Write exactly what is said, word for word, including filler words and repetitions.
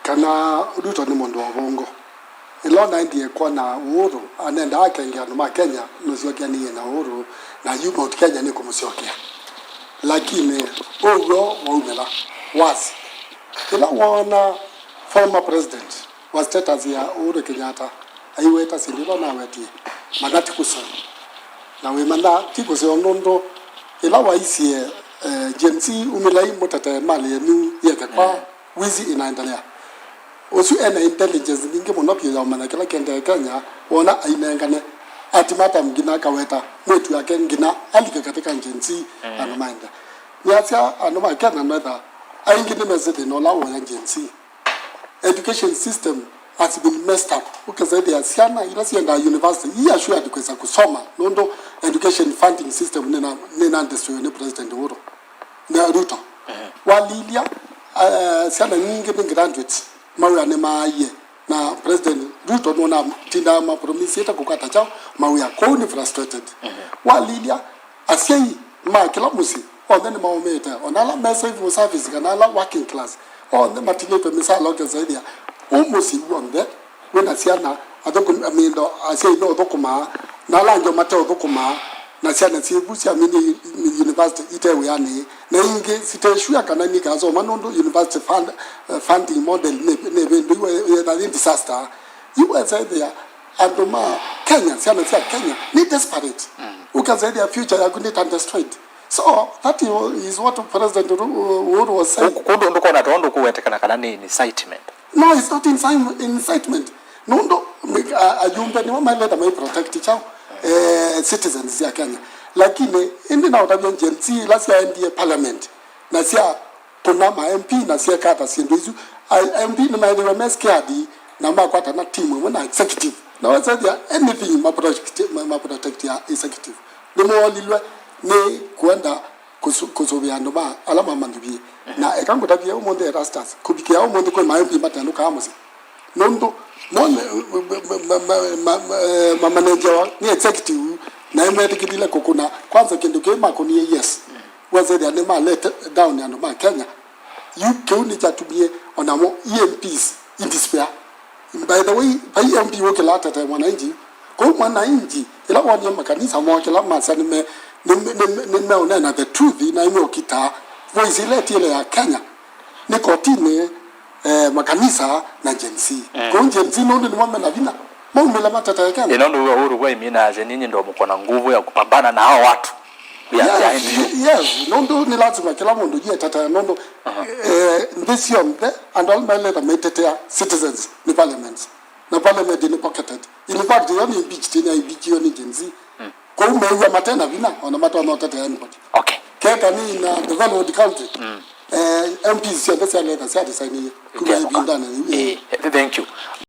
kana Ruto nĩ mũndũ wa ũvũngũ. Ĩla ũnaendie kwona Uhuru anendaa akenge andũ ma Kenya nũsyokeanĩie na Uhuru, na yu Mount Kenya nĩkũmũsyokea. Lakini ũw'o waumĩla wazi. Ĩla woona former president wa status ya Uhuru Kenyatta aiweta syĩndũ ila nawetie, manya ti kũseo. Na wĩmanya ti kũseo nũndũ ĩla waisye, eh, Gen Z umĩlai mũtetee mali yenyu yeke kwa wizi inaendelea. Ũsu ena intelligence nyingĩ mũno vyũ ya ũmanya kĩla kĩendee Kenya, wona ainengane ultimatum nginya akaweta mwĩtu wake nginya alike katika Gen Z andũ maende. Nĩasya andũ ma Kenya metha aingĩ nĩmesĩ thĩna ũla woya Gen Z. Education system has been messed up. Ũkesa ĩthĩa syana ila siendaa university, i assured kwĩsa kũsoma, nũndũ education funding system nĩna, nĩna destroy nĩ President Uhuru na Ruto. Walilya, eh, syana nyingĩ nĩ graduates, mawĩa nĩmaaie, na President Ruto nũnatindaa mapromisĩte kũkwata kyaũ mawĩa, kwoou nĩ frustrated. Walilya, asyai ma kĩla mũsyĩ onthe nĩmaũmĩte, ona ala me civil service kana ala working class, onthe matilĩtwe mĩsala, ũkesa ĩthĩa ũ mũsyĩ w'onthe wĩna syana, athũkũmi, I mean, asyai meũthũkũmaa, na ala angĩ mateũthũkũmaa, na syana syĩ vu syaminie university ite wĩanĩ, na ingĩ sitesua kana nikasoma nũndũ university fund, eh, funding model nĩ, nĩvĩndũiwe, yĩtha yĩ disaster. Yu wesa ĩthĩa andũ ma Kenya, syana sya Kenya nĩ desperate. Ũkesa ĩthĩa future yaku nĩ ta destroyed. So that is what President Uhuru was saying. Kũndũ ndũkona ta ũndũ kũwetekana kana nĩ incitement. No, it's not incite-, incitement. Nũndũ, mi-, a-, ayumbe nĩmo maileta mai protect chao, eh, citizens sya Kenya. Lakini ĩndĩ naũtavya Gen Z ila syaendie parliament na sya kũna ma M P na syeka ata syĩndũ isu. A-, M P nĩmaĩthĩwe me scared na makwatana team ĩmwe na executive. Na wasethĩa anything ma protect, ma, ma protect ya executive. Nĩmoolilwe nĩ kwenda kũsu-, kũsũvĩa andũ ma ala mamanyuvie. Na eka ngũtavye ũmũnthĩ Erastus, kũvikĩa ũmũnthĩ kwĩ ma M P matenũkaa mũsyĩ. Nũndũ mone, ma, ma, eh, mamanengewa nĩ executive na nĩmetĩkĩlile kũkũna. Kwanza kĩndũ kĩu makũnie, yes. Wesethĩa nĩma let down andũ ma Kenya. Yu kĩu nĩkyatumie onamo E M Ps indispair. By the way, vai M P ũkĩla atete mwananchi. Kũu mwananchi, ĩla wonie makanisa mokĩla masya nĩme, nĩme, nĩme, nĩmeũneena the truth na nĩmeũkitaa voice ĩla ĩtiele ya Kenya nĩ kotini, eh, makanisa na Gen Z. Kũu Gen Z nũndũ nĩmo mena vinya. Maumĩle matetee Kenya. Ĩno ndio Uhuru kwa imina ya Gen Z ndio mko na nguvu ya kupambana na hao watu. Yeah, yeah, yes, ndio. Yes, nũndũ nĩ lazima kĩla mũndũ yĩetetee nũndũ, eh, nthĩ syonthe andũ ala maileta maitetea citizens nĩ parliaments. Na parliament nĩ pocketed. In fact, yo nĩ impeached, nĩ impeached nĩ Gen Z. Kwoou mew'a matena vinya, ona matonya ũtetea anybody. Okay. Keka nĩ in a developed country. Eh, M Ps syonthe sya Labour sya resign kuma ĩvindanĩ yĩu. Eh, thank you.